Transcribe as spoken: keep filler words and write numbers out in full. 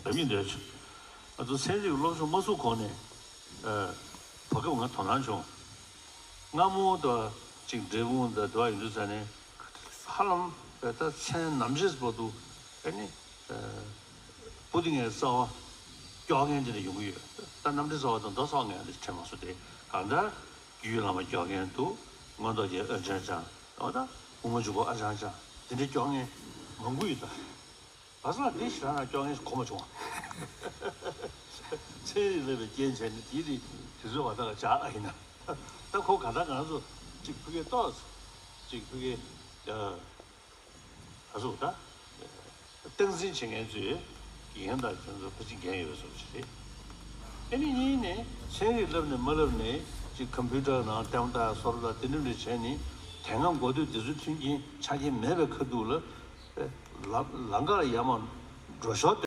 ལབ་སྙིང་འདོད་བྱུང་། ང་ཚོ་ཚན་རིག་སློབ་སྦྱོང་མ་ཚུགས་གོང་ནས་ཨ་བར་སྐབས་ང་དོ་སྣང་བྱུང་། སྔ་མོ་དང་ཅིག་འབྲས་སྤུངས་དང་དེ་བ་ཡིན་དུས་ཙང་ནས་ཧ་ལམ་ད་མཚན་ནམ་རྗེས་བར་དུ་ཨ་ནི་ཨ་པོ་ཏི་ངའི་རྩ་བ་སྐྱོར་མཁན་དེ་འདྲ་ཡོང་གི་ཡོད། ད་གནམ་གྲུ་རྩ་བ་དང་རྡོ་རྩ་བ་ངས་དེ་དྲན་མ་སོང་། དེ་གང་ལྟར་རྒྱུད་བླ་མ་སྐྱོར་མཁན་འདུག། མངོན་རྟོགས་རྒྱལ་ཨ་ཅང་ཅང་། འོ་ད་དབུ་མ་འཇུག་སྒོ་ཨ་ཅང་ཅང་དེ་འདྲ་སྐྱོར་མཁན་མང་པོ་ཡོད་ད། བ་ས་ལ་དེ་ཞེ་དྲག་རང་སྐྱོར་མཁན་ཞིག་གོ་མ་བྱུང་བ། ཚན་རིག་སླེབས་པའི་རྐྱེན་བྱས་ནས་དེའི་རིགས་དུས་ཚོད་བར་ཐག་ལ་བྱ་ཨ་ཡིན་ན། ད་ཁོ་ག་ད་ང་ཚོ་གཅིག་ཕ་གིར་ཏོག་ཙམ་གཅིག་ཕ་གིར་ཨ་ག་ཟུག་ད་སྟངས་འཛིན་བྱེད་མཁན་ཚོས་ཡིན་ད་ཁྱོད་ཚོ་ཕ་གི་འགན་ཡོད་བཟོ་ཞིག་རེད། ཨ་ནི་གཉིས་ནས་ཚན་རིག་བསླབ་ནས་མ་བསླབ་ནས་གཅིག་ཀམ་པུ་ཊར་ནང་ལྟད་མོ་ལྟ་ཡ་སོར་ད་དེ་འདྲ་འདྲ་བྱས་ནས་དེ་སྔ་འགོ་སྟོད་དེ་ཚོའི་མཐུན་རྐྱེན་ཆ་རྐྱེན་མེད་པའི་ཁ་ཐུག་ལ། ལམ་ལམ་ཁ་ལ་ཡར་མར་འགྲོ་ཞོར་